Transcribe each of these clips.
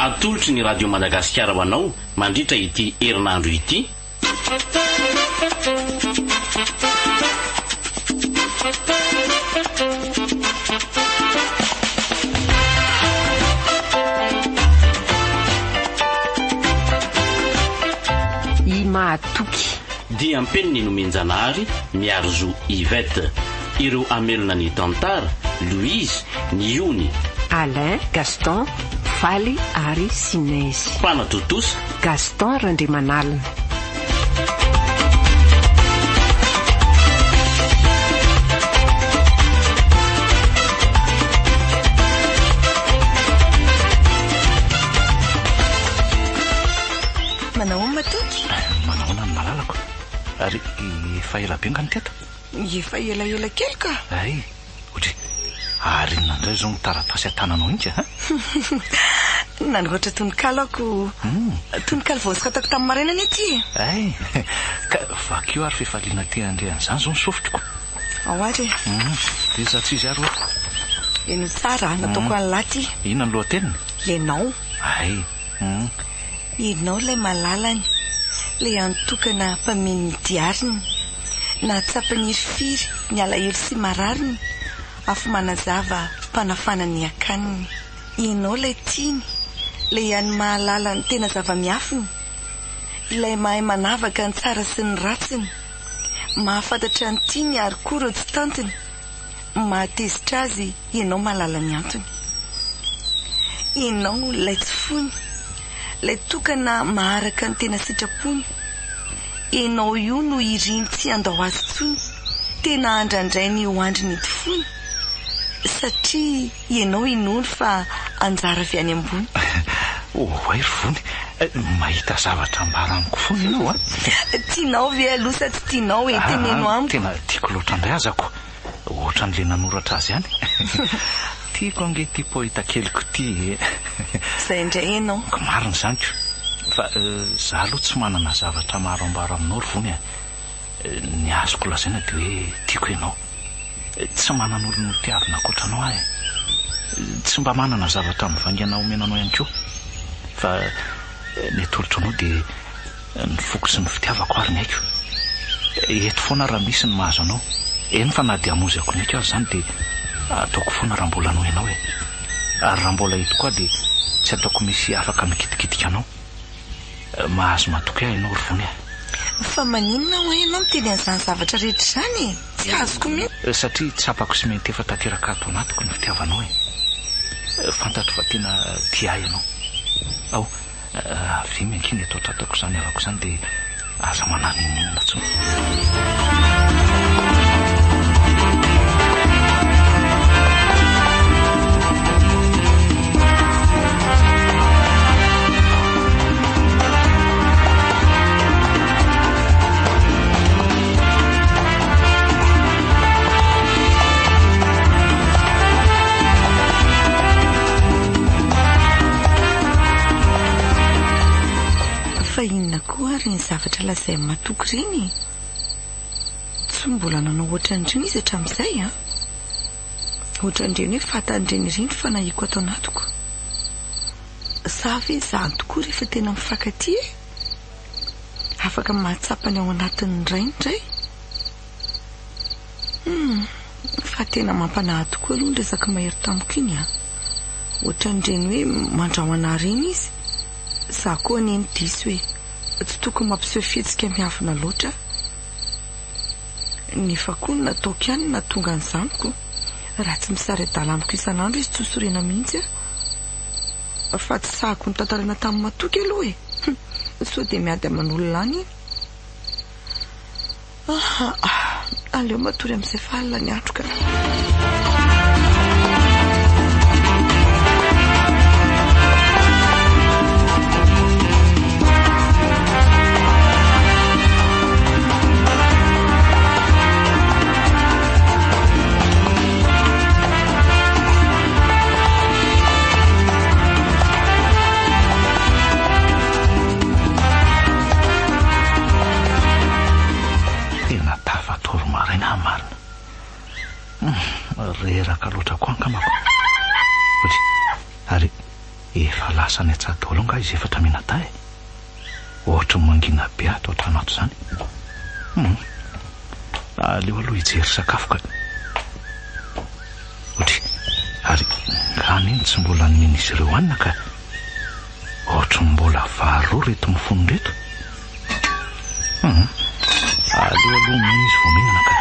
Atolotry ny Radio Madagasikara ho anao mandritra ity herinandro ity. I Mahatoky. Diam-peniny nomen-janahary Miarizo Yvette. Ireo hamelona ny tantara, Louise, ny ony. Alain, Gaston, Faly ary Sinezy. Mpanatontosa. Gaston Randriamanalina. Manahoana Matoky? Manahoana ny malalako? Ary efa ela be nga ny teto? Efa elaela kely ka. Hay, ohatry ary inona indray izao ny taratasy an-tananao iny ka? Nanoratra tononkalo aho ko. Tononkalo vao nosoratako tamin'ny maraina anie ity e. Hay, ka vakio ary f'efa liana te handre an'izany izao ny sofiko. Ao ary e. Dia iza tsy izy ary hoe? Henoy tsara, nataoko an'lah ity. Inona ny lohateniny? Ianao. Hay. Ianao ilay malalany, ilay hany tokana mpameno ny diariny. Nahatsapa ny hirifiry, ny alahelo sy marariny, afo manazava mpanafana ny akaniny. Ianao ilay tiany, ilay hany mahalala ny tena zava-miafiny, ilay mahay manavaka ny tsara sy ny ratsiny, mahafantatra ny tiany ary koa ireo tsy tantiny. Mahatezitra azy ianao mahalala ny antony. Ianao ilay tsy foiny, ilay tokana maharaka ny tena sitrapony. Ianao io no iriny tsy handao azy intsony, tena andrandrainy ho andriny ity fony. Satria ianao inoany fa anjara avy any ambony. Oay ry Vony, mahita zavatra ambara amiko foana ianao a! Tianao ve aloha sa tsy tianao e? Teneno amiko. Tena tiako loatra indray aza ko! Ohatran'ilay nanoratra azy ihany. Tiako ange ity poeta keliko ity e! Izay indray ianao. Ka marina izany ko! Fa za aloha tsy manana zavatra maro ambara aminao ry Vony a! Ny azoko lazaina dia hoe tiako ianao. Tsy manana olona hotiavina ankoatra anao aho e. Tsy mba manana zavatra mivaingana homena anao ihany koa. Fa ny atolotro anao dia ny foko sy ny fitiavako ary ny aiko. Eto foana aho raha misy ny mahazo anao. Eny fa na dia hamoizako ny aiko aza izany dia ataoko foana raha mbola anao ianao e. Ary raha mbola eto koa dia tsy ataoko misy afaka mikitikitika anao. Mahazo matoky ahy ianao ry Vony a! Fa maninona hoa ianao miteny an'izany zavatra rehetra izany e? Tsy azoko mihitsy. Satria tsapako sy miantefa tanteraka ato anatiko ny fitiavanao e! Fantatro fa tena tia ahy ianao. Ao, avia miankina eto an-tratrako izany havako izany dia aza manahy n'inon'inona intsony. Fa inona koa ary ny zavatra lazain'i Matoky ireny e? Tsy mbola nanao ohatran'ireny izy hatramin'izay an! Ohatran'ireny hoe fatan'ireny ireny ny fanahiako ato anatiko. Sa ve izany tokoa rehefa tena mifankatia e? Afaka mahatsapa ny ao anatin'ny rainy indray? Humm, fa tena mampanahy tokoa aloha ny resak'i Mahery tamiko iny an! Ohatran'ireny hoe mandrahona ahy ireny izy. Za koa anie no diso e! Tsy tokony mampiseho fihetsika miavona loatra aho. Nefa koa ny nataoko ihany no nahatonga an'izany ko! Raha tsy misary adala amiko isan'andro izy tsy ho sorena mihitsy aho. Fa tsy sahiko notantaraina tamin'i Matoky aloha e! Hum, sao dia miady aman'olona any iny. Aleo matory amin'izay fa alina ny andro ka. Tena tafatory maraina aho marina. Hum. Efa lasa any an-tsaha daholo angaha izy efatra mianadahy e? Ohatry ny mangina be ato an-trano ato izany. Hum. Aleo aloha hijery sakafo ka. Ohatry, ary nga anie tsy mbola nomen'izy ireo hanina ka. Ohatry ny mbola vary roa ireto mifono ireto. Hum. Aleo aloha omena izy vao mihinana ka.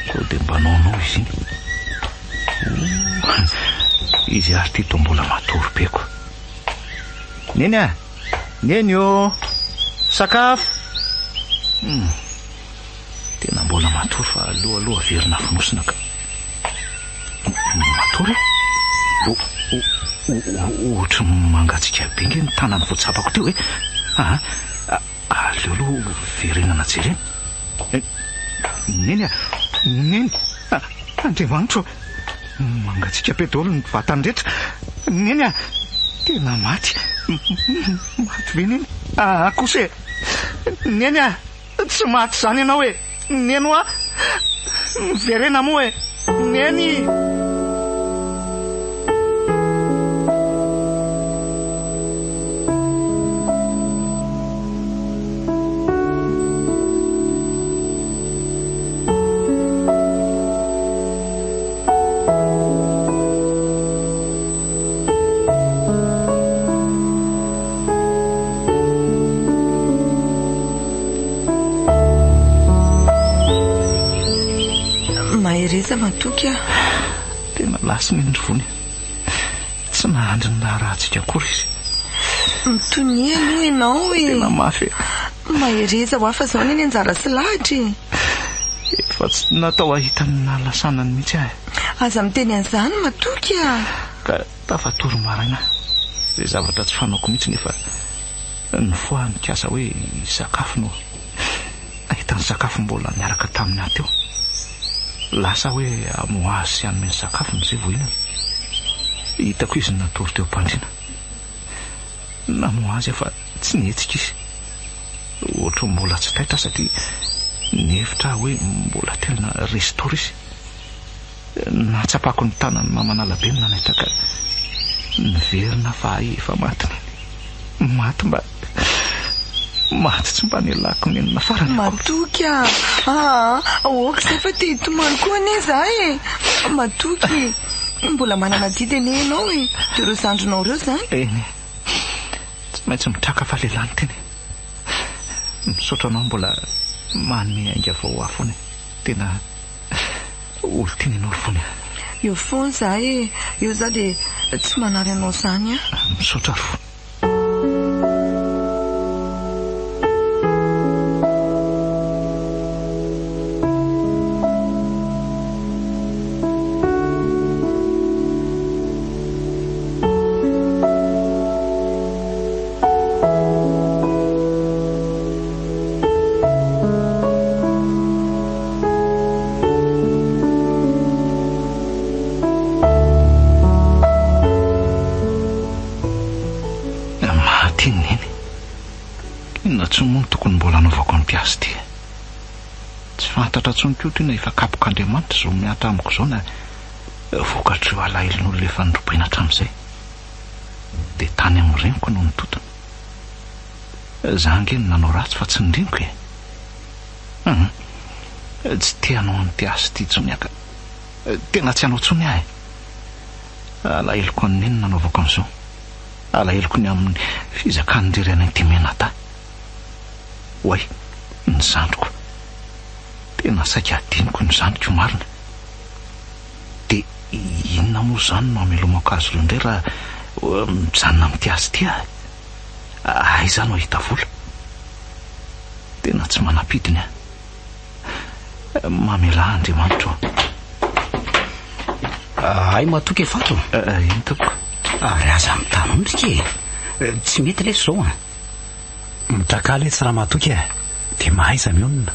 Sao dia mba noanao izy iny. Oh, izy ary ity toa mbola matory be ko. Neny a! Neny ô! Sakafo! Hum. Tena mbola matory fa aleo aloha averina fonosina ka. Matory e? Ohatry ny mangatsiaka be nge ny tanany vao tsapako teo e. Aa, aleo aloha verenana jerena. Neny a! Neny! Andriamanitro ô! Mangatsiaka be daholo ny vatany rehetra. Neny a! Tena maty. Maty ve Neny? Aa kosa e! Neny a! Tsy maty izany ianao e! Neny hoa! Miverena moa e! Neny! Mahereza matoky ah. Tena lasa ny rivony. Tsy nahandry ny raharahantsika akory izy. Mitonia aloha ianao e. Tena mafy e. Mahereza ho afa izao anie ny anjara sy lahatra e. Efa tsy natao hahita ny nahalasanany mihitsy aho e. Aza miteny an'izany matoky ah. Ka tafatory maraina aho. Izay zavatra tsy fanaoko mihitsy nefa nifoha nikasa hoe hisakafo no nahita ny sakafo mbola niaraka taminy aho teo. Lasa aho hoe hamoha azy sy hanome ny sakafony izay vao hihinana. Hitako izy natory teo am-pandriana. Namoha azy aho fa tsy nihetsika izy. Ohatran'ny mbola tsy taitra aho satria nihevitra aho hoe mbola tena restory izy. Nahatsapako ny tanan'i Mamanala be no nanaitra ka niverina fa hay efa maty neny. Maty mba maty tsy mba nialako nenina farany akory. Matoky ah! Aa! Ok zay fa te hitomany koa anie za e! Matoky e! Mbola manana adidy anie ianao e! De ireo zandrinao ireo zany? Eny e! Tsy maintsy mitraka fa lehilahy ny tena e! Misaotra anao mbola manome ainga vao ho ahy foana e! Tena Olon-tiana ianao ry Fony a! Eo foana za e! Eo za dia tsy manary anao zany a! Misaotra ry Fony. Maty iny neny. Inona intsony moa no tokony mbola hanaovako an'ity asa ity e? Tsy fantatra intsony koa ity na efa kapok'Andriamanitra izao mihatra amiko izao na vokatr'ireo alahelon'olona efa norobaina hatramin'izay. Dia tany amin'ny reniko no nitotona. Za ange no nanao ratsy fa tsy ny reniko e! Hum! Tsy te hanao an'ity asa ity intsony aho ka. Tena tsy hanao intsony aho e! Alaheloko an'i Neny nanaovako an'izao. Alaheloko ny amin'ny fizakan'ny irery anay dimy mianadahy. Oay, ny zandriko. Tena saika hadinoko ny zandriko marina. Dia inona moa izany no hamelomako azy ireo indray raha mijanona amin'ity asa ity aho e? Aiza aho no hahita vola? Tena tsy manam-pidiny aho. Mamelà Andriamanitra ô. Hay matoky e Fato. Eny tompoko. Ary aza mitanondrika e. Tsy mety lesy izao an. Mitraka letsy ramatoky e. Dia mahaiza mionona.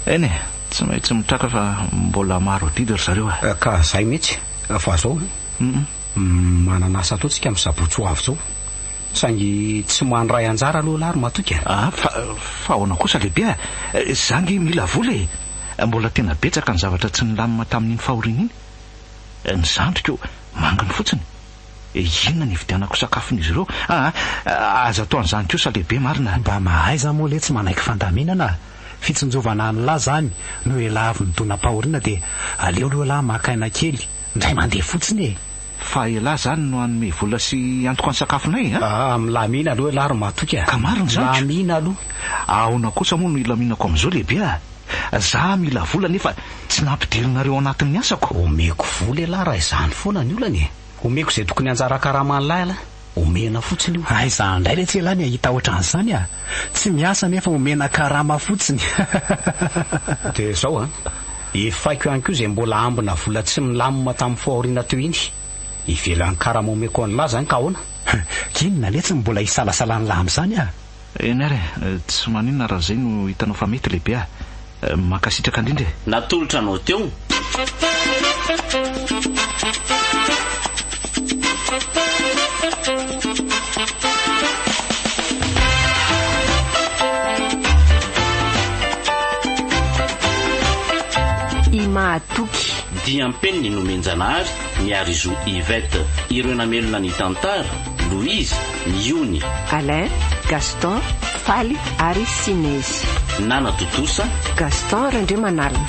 Eny e, tsy maintsy mitraka fa mbola maro adidy ry zareo a. Ka zay mihitsy. Fa zao an. Manana asa atao tsika amin'ny sabotsy ho avy izao. Saingy tsy mandray anjara aloha lahy ry Matoky a! Ah, fa, fa ahoana kosa lehibe a? Za ange mila vola e! Mbola tena betsaka ny zavatra tsy nilamina tamin'iny fahoriana iny. Ny zandriko manginy fotsiny. Inona no hividianako sakafon'izy ireo? Aa, aza atao an'izany kosa lehibe marina a! Mba mahaiza moa letsy manaiky fandaminana a! Fitsinjovana an'lah zany no elah avy nidonam-pahoriana dia aleo aloha elah maka aina kely, indray mandeha fotsiny e! Fa elah zany no hanome vola sy hiantoka ny sakafonay a! Aa, milamina aloha elah ry Matoky a! Ka marina izany ko! Milamina aloha! Ahoana kosa moa no hilaminako amin'izao lehibe a! Za mila vola nefa tsy nampidirinareo ao anatin'ny asako. Omeko vola elah raha izany foana ny olana e! Omeko izay tokony anjara karaman'lah elah, omena fotsiny io. Aiza indray letsy elah ny hahita ohatran'izany a! Tsy miasa nefa omena karama fotsiny. Dia izao an, efaiko ihany koa izay mbola ambina vola tsy milamina tamin'ny fahoriana teo iny. Ivelan'ny karama omeko an'lah izany ka ahoana? Inona letsy no mbola hisalasalan'lah amin'izany a! Eny ary e, tsy maninona raha izay no hitanao fa mety lehibe a! Mankasitraka indrindra e! Natolotra anao teo. I Mahatoky. Diam-peniny nomen-janahary Miarizo Yvette. Ireo namelona ny tantara, Louise, Miony. Alain, Gaston, Faly ary Sinezy. Nanatontosa. Gaston Randriamanalina.